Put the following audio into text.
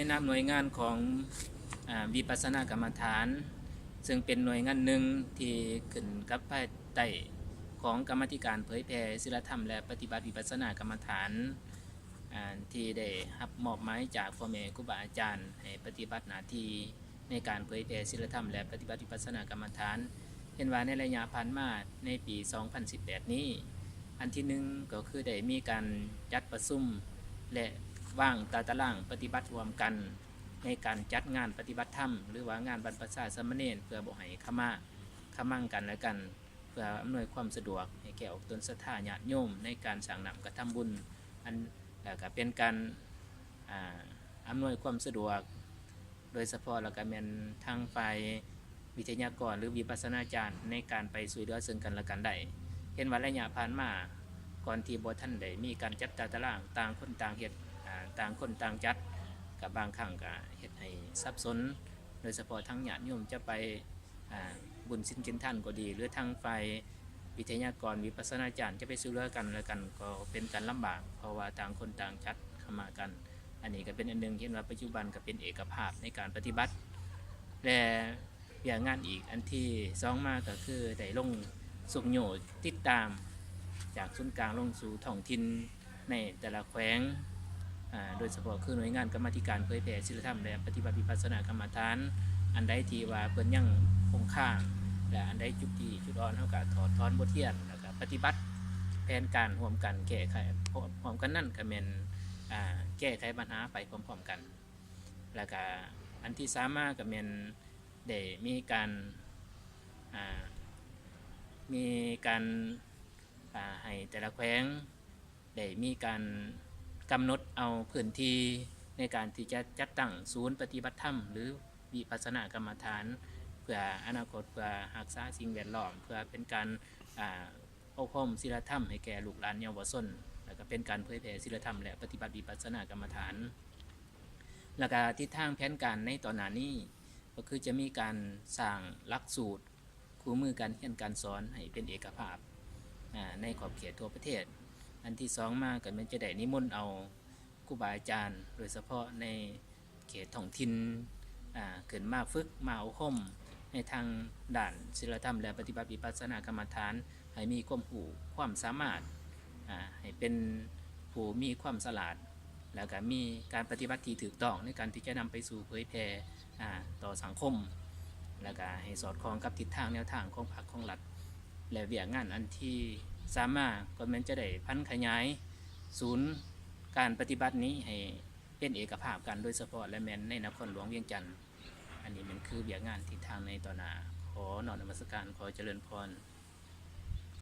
ນາມໜ່ວຍງານຂອງ ອາ ວິປັດສະນາກຳມະຖານ ເຊິ່ງເປັນໜ່ວຍງານໜຶ່ງທີ່ຂຶ້ນກັບພາຍໃຕ້ຂອງກຳມາທິການເຜີຍແຜ່ສີລະທຳ ແລະ ປະຕິບັດວິປັດສະນາກຳມະຖານ ອາ ທີ່ໄດ້ຮັບມອບໝາຍຈາກພໍ່ແມ່ຄູບາອາຈານໃຫ້ປະຕິບັດໜ້າທີ່ ໃນການເຜີຍແຜ່ສີລະທຳ ແລະ ປະຕິບັດວິປັດສະນາກຳມະຖານ. ເຫັນວ່າໃນໄລຍະຜ່ານມາໃນປີສອງພັນສິບແປດນີ້ ອັນທີໜຶ່ງກໍຄືໄດ້ມີການຈັດປະຊຸມ ແລະ ວາງຕາຕະລາງປະຕິບັດຮ່ວມກັນ ໃນການຈັດງານປະຕິບັດທຳ ຫຼືວ່າງານບັນພະຊາສາມະເນນ ເພື່ອບໍ່ໃຫ້ຂະມາ ຂະມັງກັນແລະກັນ ເພື່ອອຳນວຍຄວາມສະດວກໃຫ້ແກ່ອອກຕົນສັດທາຍາດໂຍມໃນການສ້າງນ້ຳກະທຳບຸນ ອັນ ແລ້ວກະເປັນການ ອາ ອຳນວຍຄວາມສະດວກ ໂດຍສະເພາະແລ້ວກະແມ່ນທາງຝ່າຍວິທະຍາກອນ ຫຼື ວິປັດສະນາຈານ ໃນການໄປຊ່ວຍເຫຼືອເຊິ່ງກັນແລະກັນໄດ້. ເຫັນວ່າໄລຍະຜ່ານມາ ກ່ອນທີ່ບໍ່ທັນໄດ້ມີການຈັດຕາຕະລາງ ຕ່າງຄົນຕ່າງເຮັດ ອາ ຕ່າງຄົນຕ່າງຈັດ ກະບາງຄັ້ງກະເຮັດໃຫ້ສັບສົນ ໂດຍສະເພາະທາງຍາດໂຍມຈະໄປ ອາ ບຸນສິນກິນທານກໍດີ ຫຼື ທາງຝ່າຍວິທະຍາກອນ ວິປັດສະນາຈານ ຈະໄປຊ່ວຍເຫຼືອກັນແລະກັນ ກໍເປັນການລຳບາກ ເພາະວ່າຕ່າງຄົນຕ່າງຈັດ ຂະມາກັນ. ອັນນີ້ກໍເປັນອັນໜຶ່ງ ເຫັນວ່າປັດຈຸບັນກໍເປັນເອກະພາບໃນການປະຕິບັດ ແລະ ວຽກງານອີກອັນທີສອງມາກໍຄືໄດ້ລົງຊຸກຍູ້ຕິດຕາມ ຈາກສູນກາງລົງສູ່ທ້ອງຖິ່ນໃນແຕ່ລະແຂວງ ອາ ໂດຍສະເພາະຄືໜ່ວຍງານກຳມາທິການເຜີຍແຜ່ສີລະທຳ ແລະ ປະຕິບັດວິປັດສະນາກຳມະຖານ ອັນໃດທີ່ວ່າເພິ່ນຍັງຄົງຄ້າງ ແລະ ອັນໃດຈຸດດີຈຸດອ່ອນ ເຮົາກໍຖອດຖອນບົດຮຽນ ແລ້ວກໍປະຕິບັດແຜນການຮ່ວມກັນແກ້ໄຂ ພ້ອມກັນນັ້ນກໍແມ່ນ ອາ ແກ້ໄຂບັນຫາໄປພ້ອມໆກັນ. ແລ້ວກະອັນທີສາມມາກະແມ່ນໄດ້ມີການ ອາ ມີການ ອາ ໃຫ້ແຕ່ລະແຂວງໄດ້ມີການກຳນົດເອົາພື້ນທີ່ໃນການທີ່ຈະຈັດຕັ້ງສູນປະຕິບັດທຳ ຫຼື ວິປັດສະນາກຳມະຖານ ເພື່ອອະນາຄົດ ເພື່ອຮັກສາສິ່ງແວດລ້ອມ ເພື່ອເປັນການ ອາ ອົບຮົມສີລະທຳໃຫ້ແກ່ລູກຫຼານເຍົາວະຊົນ ແລ້ວກະເປັນການເຜີຍແຜ່ສີລະທຳ ແລະ ປະຕິບັດວິປັດສະນາກຳມະຖານ. ແລ້ວກະທິດທາງແຜນການໃນຕໍ່ໜ້ານີ້ ກໍຄືຈະມີການສ້າງຫຼັກສູດຄູ່ມືການຮຽນການສອນໃຫ້ເປັນເອກະພາບ ອາ ໃນຂອບເຂດທົ່ວປະເທດ. ອັນທີສອງມາກໍແມ່ນຈະໄດ້ນິມົນເອົາຄູບາອາຈານ ໂດຍສະເພາະໃນເຂດທ້ອງຖິ່ນ ອາ ຂຶ້ນມາຝຶກ ມາອົບຮົມໃນທາງດ້ານສີລະທຳ ແລະ ປະຕິບັດວິປັດສະນາກຳມະຖານ ໃຫ້ມີຄວາມຮູ້ຄວາມສາມາດ ອາ ໃຫ້ເປັນຜູ້ມີຄວາມສະຫຼາດ ແລ້ວກະມີການປະຕິບັດທີ່ຖືກຕ້ອງໃນການທີ່ຈະນຳໄປສູ່ເຜີຍແຜ່ ອາ ຕໍ່ສັງຄົມ ແລ້ວກະໃຫ້ສອດຄ່ອງກັບທິດທາງແນວທາງຂອງພັກຂອງລັດ. ແລະ ວຽກງານອັນທີສາມມາກໍແມ່ນຈະໄດ້ຜັນຂະຫຍາຍສູນການປະຕິບັດນີ້ໃຫ້ເປັນເອກະພາບກັນ ໂດຍສະເພາະ ແລະ ແມ່ນໃນນະຄອນຫຼວງວຽງຈັນ. ອັນນີ້ແມ່ນຄືວຽກງານທິດທາງໃນຕໍ່ໜ້າ. ຂໍນ້ອມນະມັດສະການ, ຂໍຈະເລີນພອນ.